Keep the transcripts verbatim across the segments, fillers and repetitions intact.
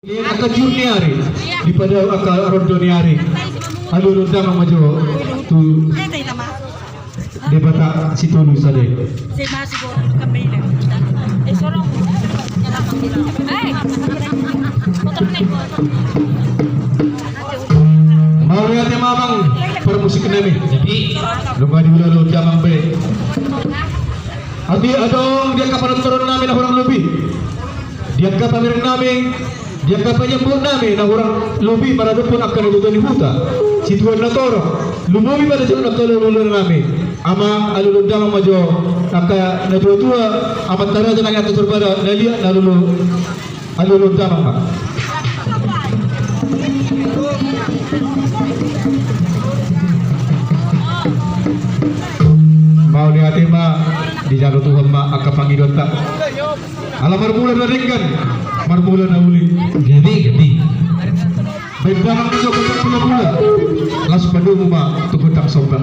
Angka jur ni ari, di pada angka rondo ni ari. Alualuhon damang ma jo tu Debata Sitolu sada. Mauliate ma amang parmusik nami. Nunga diula alualuhon damang be. Atik adong di angka panontoron nami na hurang lobi, di angka pamereng nami, di angka panyambut nami na hurang lobi maradophon angka na tuatua ni huta, situan na torop, lumobi pada jolo angka alualuhon nami. Amang, alualuhon damang ma jo angka na tuatua, amanta raja nami, angka na tuatua, na liat, na lolo, alualuhon damang ma. Mauliate ma, dijalo Tuhan ma angka pangidoanta. Ala marmula na denggan, marmula na uli. Jadi, jadi. Baen damang ma jo gondang mula-mula. Laos padomu ma tu gondang somba.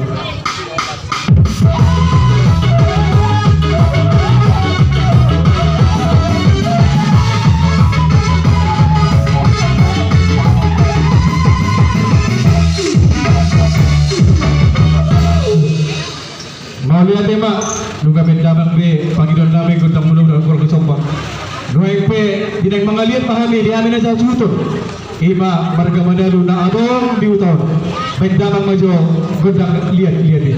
Mauliate ma, nunga baen damang be pangidoan nami gondang mula-mula, gondang somba. Nuaeng pe di na mangaliat ma hami, di hami na sasuhuton. Ima marga Manalu na adong di huta on. Baen damang ma jo gondang liat-liat i.